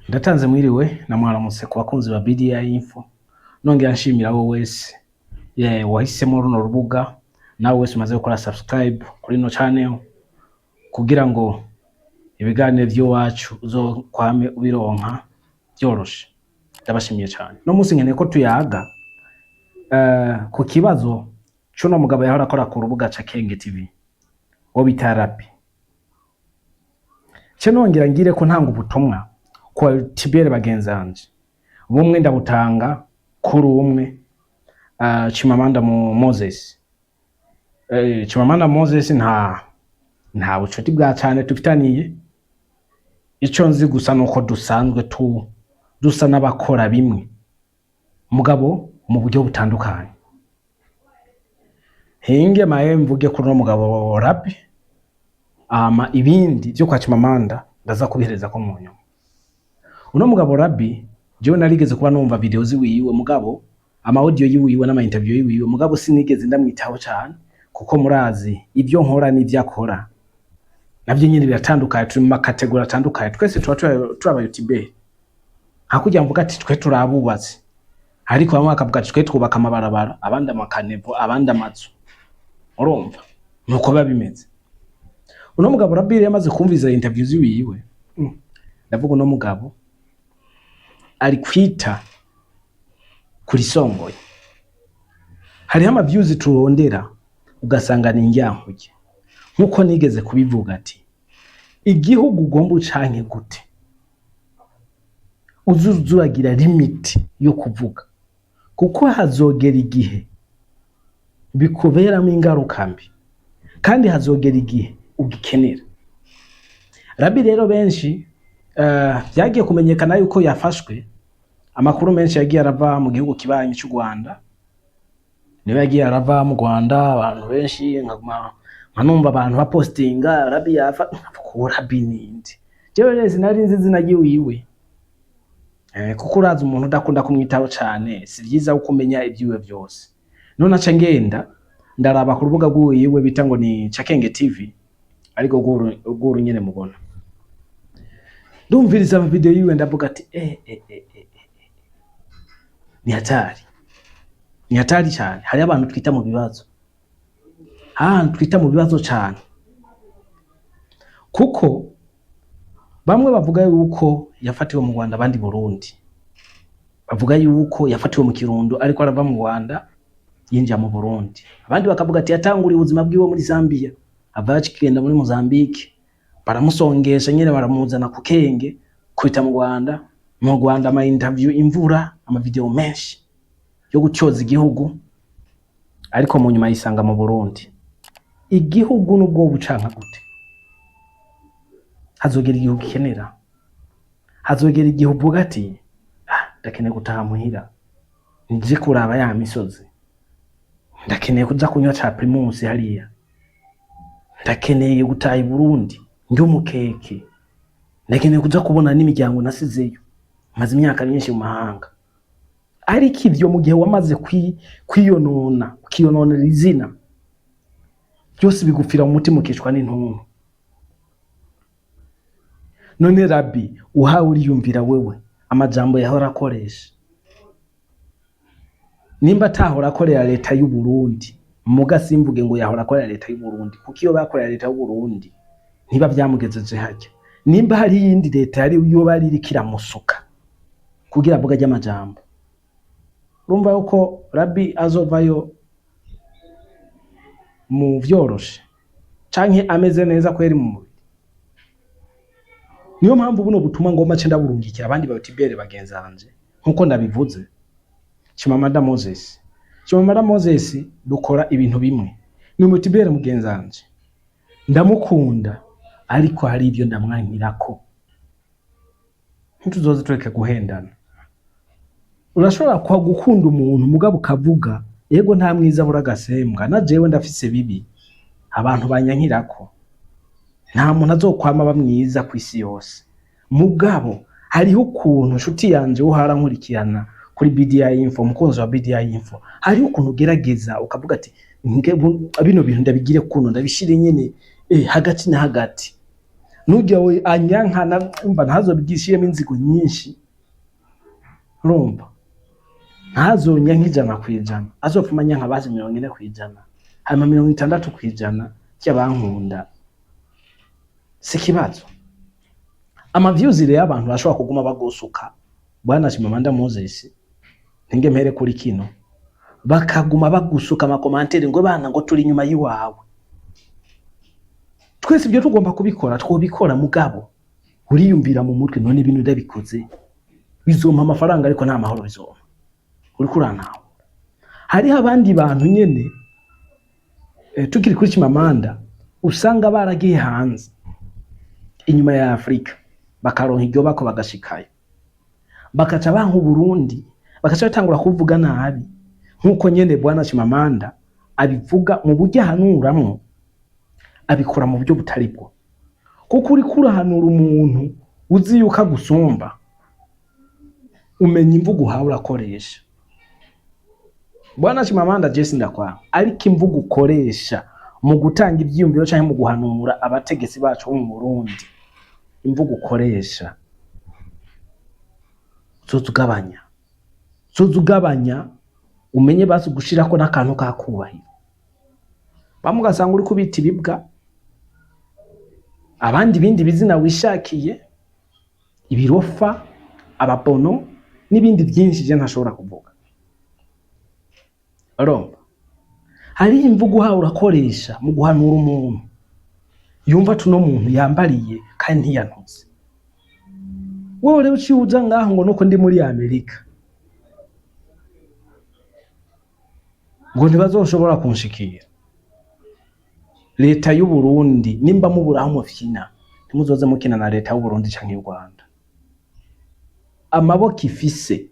Ndatanze mwiriwe na mwaramutse ku bakunzi ba BDI Info, nongera nshimira wowe wese wahisemo runo rubuga, nawe wese umaze gukora subscribe kuri ino channel kugira ngo ibiganiro vy'iwacu uzokwame ubironka vyoroshe. Ndabashimiye cyane. No munsi nkeneye ko tuyaga ku kibazo c'uno mugabo yahora akora ku rubuga Cakenge TV, wo bita Rabi. Ce nongera ngire ko ntanga ubutumwa kwa Tibere bagenzanje, bumwe ndabutanga kuri umwe Chimamanda mu Moses. Chimamanda Moses nta bucuti bwa cane tufitaniye. Ico nzi gusa nuko dusanzwe tu dusa n'abakora bimwe, mugabo mu buryo butandukanye. Hinge maye mvuge kuri uno mugabo Rabi, ama ibindi vyo kwa Chimamanda ndaza kubihereza ko mu nyuma. Uno mugabo Rabi, jewe narigeze kuba numva video ziwiwe, mugabo ama audio yiwiwe n'ama interview yiwiwe, mugabo sinigeze ndamwitaho cane, kuko murazi ibyo nkora n'ivyo akora navyo nyene biratandukanye. Turi mu ma catégories atandukanye. Twese tuba turi aba youtubeurs. Hakurya mvuga ati twe turabubatsi, ariko bamwe bakavuga ati twe twubaka amabarabara, abandi ama caniveaux, abandi amazu. Urumva nuko biba bimeze. Uno mugabo Rabi rero, yamaze kumviza interview ziwiwe, ndavuga uno mugabo ari kwita kuri songoye. Hariho ama views turondera ugasanga ni indyankuge. Nkuko nigeze kubivuga ati igihugu ugomba ucanke gute, uzuza uragira limite yo kuvuga, kuko hazogera igihe bikuberamo ingaruka mbi, kandi hazogera igihe ugikenera. Rabi rero, benshi byagiye kumenyekana yuko yafashwe. Amakuru menshi yagiye arava mu gihugu kibanyi cy'u Rwanda, niyo yagiye arava mu Rwanda. Abantu benshi nkaguma nkanumva abantu bapostinga Rabi yafa ko Rabi ninde. Jewe rero sinari nzi izina ryiwiwe, kuko urazi umuntu udakunda kumwitaho cane, si vyiza ko umenya ibyiwe byose. None aca ngenda ndaraba ku rubuga rwiwe bita ngo ni Cakenge TV, ariko rwuru nyene mubona. Ndumviriza ama video yiwe, ndavuga ati eh. Ni hatari, ni hatari cyane. Hari abantu twita mu bibazo, ahantu twita mu bibazo cyane, kuko bamwe bavuga yuko yafatiwe mu Rwanda, abandi Burundi bavuga yuko yafatiwe mu Kirundo ariko arava mu Rwanda yinjira mu Burundi, abandi bakavuga ati yatanguriye ubuzima bwiwe muri Zambia, ava akigenda muri Mozambique, baramusongesha nyene baramuzana ku Kenge kwita mu Rwanda. Mu Rwanda ama interview, imvura, ama video menshi yo gutyoza igihugu, ariko mu nyuma yisanga mu Burundi. Igihugu nubwo bucanka gute, hazogera igihe ugikenera, hazogera igihe uvuga ati ah, ndakeneye gutaha muhira, nje kuraba ya misozi, ndakeneye kuja kunywa ca Primus hariya, ndakeneye gutaha i Burundi ndi umukeke, ndakeneye kuja kubona n'imiryango nasizeyo, maze imyaka myinshi mu mahanga. Ariko ivyo mu gihe wamaze kwiyonona, ukiyononera izina, byose bigupfira mu mutima, ukicwa n'intuntu. None Rabi, uhawe uriyumvira wewe amajambo yahora akoresha, nimba atahora akorera leta y'u Burundi, muga simvuge ngo yahora akorera leta y'u Burundi, kuko iyo bakorera leta y'u Burundi ntiba vyamugejeje harya. Nimba hari iyindi leta yari yoba iriko iramusuka kugira avuge ajya amajambo, urumva yuko Rabi azovayo mu vyoroshe canke ameze neza kweri mu mubiri. Niyo mpamvu buno butumwa ngomba nce ndaburungikira abandi ba youtubeurs bagenzanje. Nkuko ndabivuze, Chimamanda Moses, Chimamanda Moses dukora ibintu bimwe, ni umu youtubeur mugenzanje, ndamukunda, ariko hari ibyo ndamwankirako. Ntituzoze tureke guhendana. Urashobora kwa gukunda umuntu, mugabo ukavuga yego, nta mwiza abura agasembwa, na jewe ndafise bibi abantu banyankirako. Nta muntu azokwama aba mwiza kw'isi yose, mugabo hariho ukuntu, nshuti yanje uhara nkurikirana kuri BDI Info, umukunzi wa BDI Info, hariho ukuntu ugerageza ukavuga ati bino bintu ndabigire kuno, ndabishire nyene hagati na hagati. Nujya we anyankana umva ntazobigishiyemo inzigo nyinshi, urumva ntazonyanka 100%, azopfuma anyanka basi 40%, hanyuma 60% by'abankunda, si ikibazo. Ama views rero abantu bashobora kuguma bagusuka, bwana Chimamanda Moses, ntinge mpere kuri kino, bakaguma bagusuka ama commentaires ngo bana ngo turi inyuma y'iwawe. Twese ibyo tugomba kubikora, twobikora, mugabo uriyumvira mu mutwe: none ibintu ndabikoze bizompa amafaranga, ariko nta mahoro bizompa. Uriko urantahura? Hariho abandi bantu nyene, tukiri kuri Chimamanda, usanga baragiye hanze inyuma ya Afrika, bakaronka iryo bako, bagashikayo, bakaca banka Uburundi, bakaca batangura kuvuga nabi nk'uko nyene bwana Chimamanda abivuga. Mu buryo ahanuramwo, abikora mu buryo butari bwo, kuko uriko urahanura umuntu uzi yuko agusumba, umenya imvugo uhawe urakoresha. Bwana Chimamanda, je sindakwanga, ariko imvugo ukoresha mu gutanga ivyiyumviro canke mu guhanura abategetsi bacu bo mu Burundi, imvugo ukoresha uzoza ugabanya, uzoza ugabanya, umenye basi gushirako n'akantu kakubahiro. Bamwe ugasanga uri kubita ibibwa, abandi ibindi bizina wishakiye, ibirofa, ababono n'ibindi byinshi je ntashobora kuvuga. Urumva hari imvugo uhawe urakoresha mu guhanura umuntu, yumva ati uno muntu yambariye kandi ntiyantutse. Wowe rero uciye uja ngaho ngo nuko ndi muri Amerika ngo ntibazoshobora kunshikira. Leta y'u Burundi, nimba mubura aho mufyina, ntimuzoze mukina na leta y'u Burundi canke y'u Rwanda. Amaboko ifise,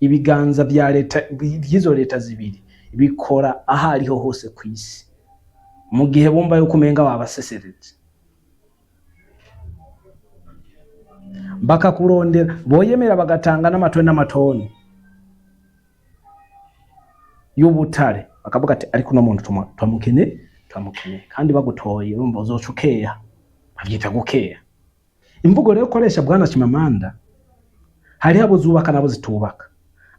ibiganza vya leta vy'izo leta zibiri bikora aho ariho hose kw'isi, mu gihe bumva yuko umenga wabasesereje bakakurondera, boyemera bagatanga n'amatoni n'amatoni y'ubutare, bakavuga ati ariko uno muntu turamukene, turamukene. Kandi bagutoye, urumva uzoca ukeha, bavyita gukeha. Imvugo rero ukoresha, bwana Chimamanda, hariho abo zubaka n'abo zitubaka,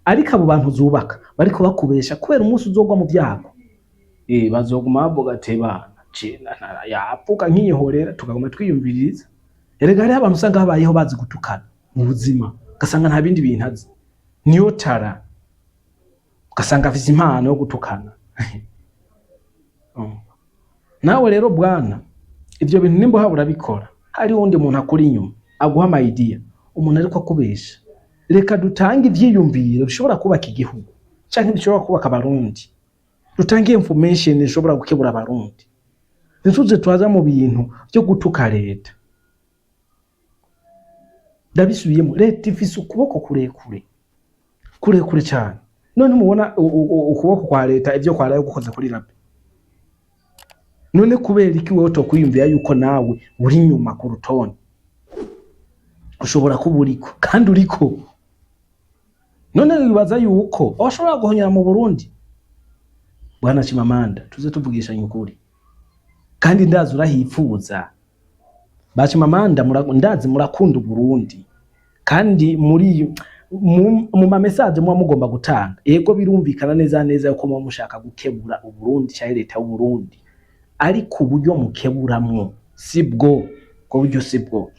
ariko abo bantu zubaka bariko bakubesha, kubera umunsi uzogwa mu vyago, bazoguma bavuga ati bana yapfuka nkiyihorera, tukaguma twiyumviriza. Erega hariho abantu usanga babayeho bazi gutukana mu buzima, ugasanga nta bindi bintu azi, niyo tara, ugasanga afise impano yo gutukana. Nawe rero bwana, ivyo bintu nimba uhaba urabikora, hari uwundi muntu akuri inyuma aguha ama idea, umuntu ariko akubesha. Reka dutange ivyiyumviro bishobora kubaka igihugu canke bishobora kubaka Abarundi, dutange information ishobora gukebura Abarundi, ntituze twaza mu bintu vyo gutuka leta. Ndabisubiyemo, leta ifise ukuboko kurekure, kurekure cyane. None mubona ukuboko kwa leta ivyo kwaraye gukoze kuri rabe, none kubera iki wewe utokwiyumvira yuko nawe uri inyuma ku rutonde? Ushobora kuba uriko kandi uriko. None wibaza yuko washobora guhonyera mu Burundi? Bwana Chimamanda, tuze tuvugishanya ukuri, kandi ndazi urahipfuza. Ba Chimamanda, ndazi murakunda Uburundi, kandi muri mu ma message muba mugomba gutanga, yego birumvikana neza neza yuko muba mushaka gukebura Uburundi cyangwa leta y'Uburundi, ariko uburyo mukeburamwo si bwo, ubwo buryo si bwo.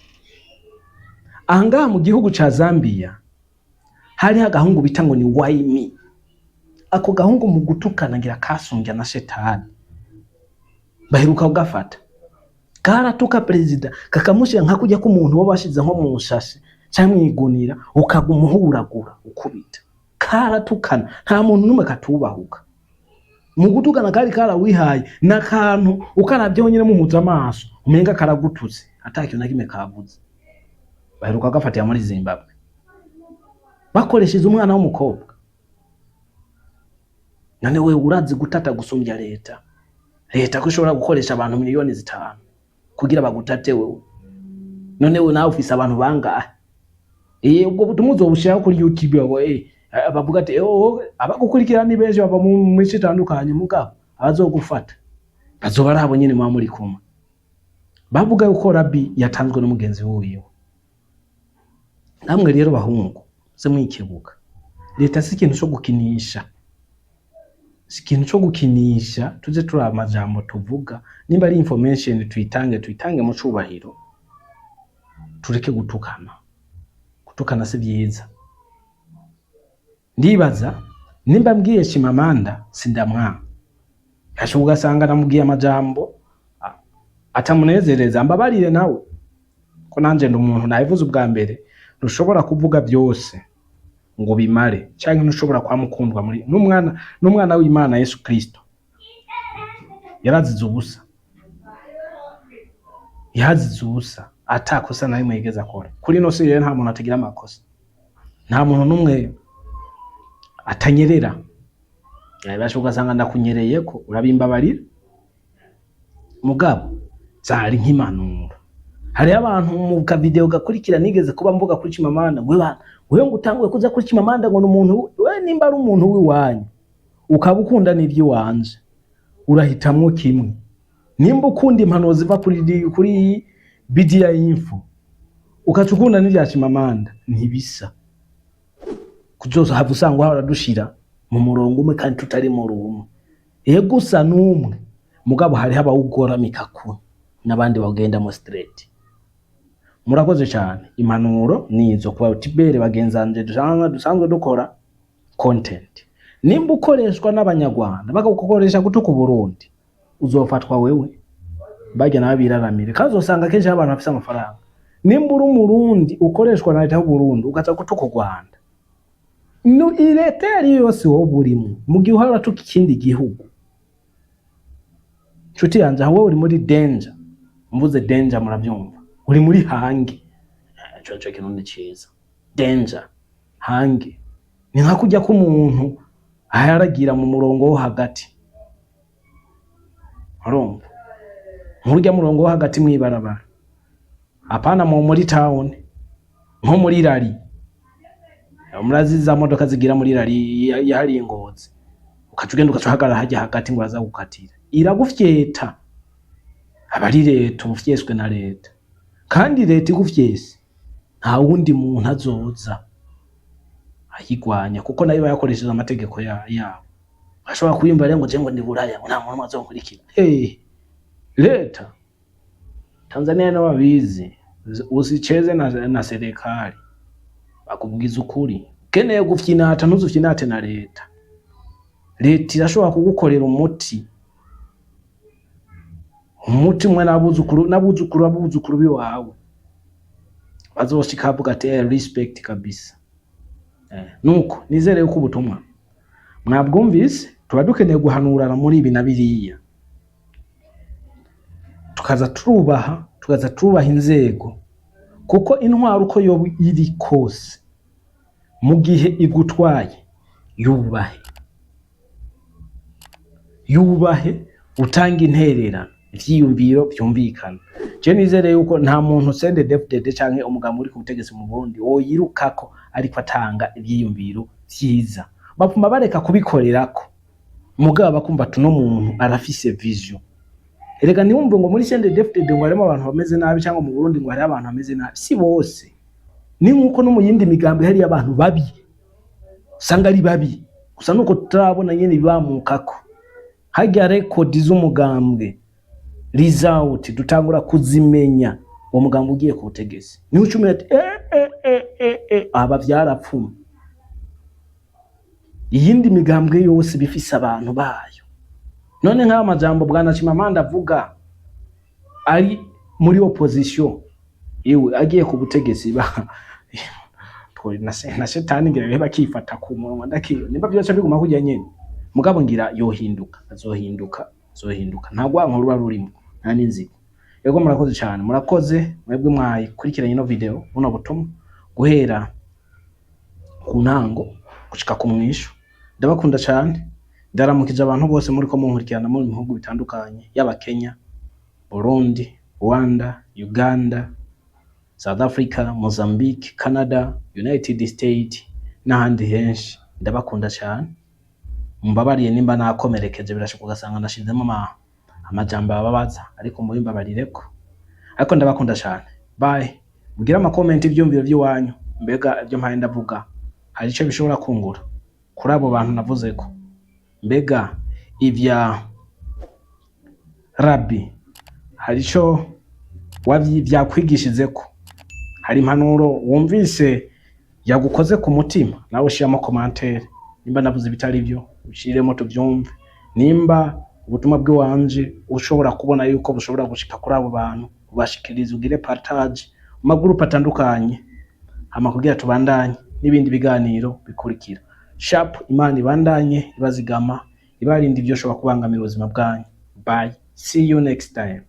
Ahangaha mu gihugu ca Zambia hariho agahungu bita ngo ni Waimi. Ako gahungu mu gutukana ngira kasumbya na shetani. Baheruka kugafata, karatuka perezida, kakamushyira nka kujya k'umuntu wo bashize nko mu nshashe cyangwa mwigunira, ukaguma uhuragura ukubita. Karatukana, nta muntu n'umwe katubahuka. Mu gutukana kari karawihaye n'akantu, ukaravye nyine muhuza amaso umenga karagututse, ata kintu na kimwe kavuze. Baheruka gafatira muri Zimbabwe bakoresheje umwana w'umukobwa. None we urazi gutata gusumbya leta? Leta ko ishobora gukoresha abantu 5 miliyoni kugira bagutate wewe, none we nawe ufise abantu bangahe? Ubwo butumwa uzobushira kuri YouTube, ngo bavuga ati oh, abagukurikira ni benshi bava mu mice itandukanye, mugabo abazogufata bazoba ari abo nyene muba muri kumwe. Bavuga yuko Rabi yatanzwe n'umugenzi wiwe. Namwe rero bahungu, se mwikebuka, leta si ikintu co gukinisha, si ikintu co gukinisha. Tuze turaba amajambo tuvuga. Nimba ari information tuyitange, tuyitange mu cubahiro, tureke gutukana. Gutukana si vyiza. Ndibaza nimba mbwiye Chimamanda sindamwanga, ashobora ugasanga namubwiye amajambo atamunezereza, mbabarire nawe, ko nanje ndi umuntu. Nabivuze ubwa mbere, ntushobora kuvuga byose ngo bimare, canke ntushobora kwamukundwa muri n'umwana w'Imana Yesu Kristo yarazize ubusa, yazize ubusa, atakosa na rimwe yigeze akora. Kuri ino si rero nta muntu atagira amakosa, nta muntu n'umwe atanyerera. Yabasha ugasanga ndakunyereye ko urabimbabarira, mugabo zari nk'impanuro. Hariho abantu mu kavideo gakurikira nigeze kuba mvuga kuri Chimamanda, ngo bana wewe ngo utanguye kuza kuri Chimamanda, ngo ni umuntu we. Nimba ari umuntu w'iwanyu ukaba ukunda n'ivy'iwanje, urahitamwo kimwe. Nimba ukunda impanuro ziva kuri BDI Info, ukaca ukunda n'ivya Chimamanda, ntibisa kuzohava usanga uhora dushira mu murongo umwe kandi tutari mu rumwe. Ego, usa n'umwe, mugabo hariho abawugoramika kumwe n'abandi bawugendamo straight. Murakoze cyane. Impanuro nizo kuba tibere bagenzanje dusanzwe dukora content. Nimba ukoreshwa n'abanyarwanda bakagukoresha gutuka Uburundi, uzofatwa wewe, barya nabo biraramire. Kandi uzosanga kenshi hari abantu bafise amafaranga. Nimba uri umurundi ukoreshwa na leta y'Uburundi ukaza gutuka u Rwanda, no leta iyo ariyo yose wowe urimo, mu gihe uhora uratuka ikindi gihugu, nshuti yanje, aho wowe uri muri danger. Mvuze danger muravyumva, uri muri hange. Ico nico kirundi ciza, danger, hange. Ni nka kurya k'umuntu aharagira mu murongo wo hagati, urumva, nkurya murongo wo hagati mw'ibarabara, apana mu muri town, nko muri rally. Murazi za modoka zigira muri rally yahariye Ngozi, ukaca ugenda ugaca uhagarara hajya hagati ngo baza gukatira, iragufyeta. Aba ari leta, uba ufyeswe na leta. Kandi leta igufyese, nta wundi muntu azoza ayigwanya, kuko nayo iba yakoresheje amategeko yabo. Ashobora kwiyumva rero ngo je ngo ndi Buraya, ngo nta muntu azonkurikira. Hey, leta Tanzania nabo babizi, usicheze na serikali. Bakubwiza ukuri, ukeneye gufyinata ntuzufyinate na leta. Leta irashobora kugukorera umuti, umuti umwe n'abuzukuru n'abuzukuru abuzukuru biwawe bazoshika bavuga ati: "Eh, respect kabisa." Nuko nizere yuko ubutumwa mwabwumvise. Tuba dukeneye guhanurana muri ibi na biriya, tukaza turubaha, tukaza turubaha inzego, kuko intwaro uko yoba iri kose, mu gihe igutwaye, yubahe, yubahe, utanga intererano, ivyiyumviro vyumvikana. Je nizere yuko nta muntu CNDD-FDD canke umugambi uri ku butegetsi mu Burundi woyirukako ariko atanga ivyiyumviro vyiza. Bapfuma bareka kubikorerako, mugabo bakumva ati uno muntu arafise vision. Erega ntiwumve ngo muri CNDD-FDD ngo harimo abantu bameze nabi, cyangwa mu Burundi ngo hariho abantu bameze nabi. Si bose. Ni nkuko no mu yindi migambi hariyo abantu babi, usanga ari babi gusa nuko tutarabona nyene ibibamukako. Harya record z'umugambwe, result dutangura kuzimenya uwo mugambwe ugiye ku butegetsi, niho ucumira ati eh, eh, eh, eh, eh, aba vyarapfuma. Iyindi migambwe yose bifise abantu bayo. None nk'ayo majambo bwana Chimamanda avuga ari muri opposition, iwe agiye ku butegetsi, ba na shetani ngira bihe bakifata ku munwa. Ndakiyo nimba byose biguma kujya nyene, mugabo ngira yohinduka, azohinduka, azohinduka. Nta rwanko ruba rurimo, nta n'inzigo. Yego, murakoze cyane, murakoze mwebwe mwayikurikiranye ino video, buno butumwa guhera ku ntango gushika ku mwisho. Ndabakunda cyane. Ndaramukije abantu bose muri ko munkurikirana mu bihugu bitandukanye, yaba Kenya, Burundi, Rwanda, Uganda, South Africa, Mozambique, Canada, United States n'ahandi henshi. Ndabakunda cyane. Mumbabariye nimba nakomerekeje, birashoboka ugasanga nashizemo amajambo ababaza, ariko mubimbabarireko. Ariko ndabakunda cyane. Bye. Mugire ama comments, ivyumviro by'iwanyu. Mbega ibyo mpaye ndavuga hari ico bishobora kungura kuri abo bantu navuze ko? Mbega ivya Rabi hari ico vyakwigishizeko? Hari impanuro wumvise yagukoze ku mutima? Nawe ushiramo commentaire. Nimba navuze ibitari byo, ushiremo tuvyumve. Nimba ubutumwa bw'iwanje ushobora kubona yuko bushobora gushika kuri abo bantu, ubashikirize, ugire partage mu magurupe atandukanye, hama kugira tubandanye n'ibindi biganiro bikurikira. Sharp. Imana ibandanye ibazigama, ibarinda ibyo ushobora kubangamira ubuzima bwanyu. Bye, see you next time.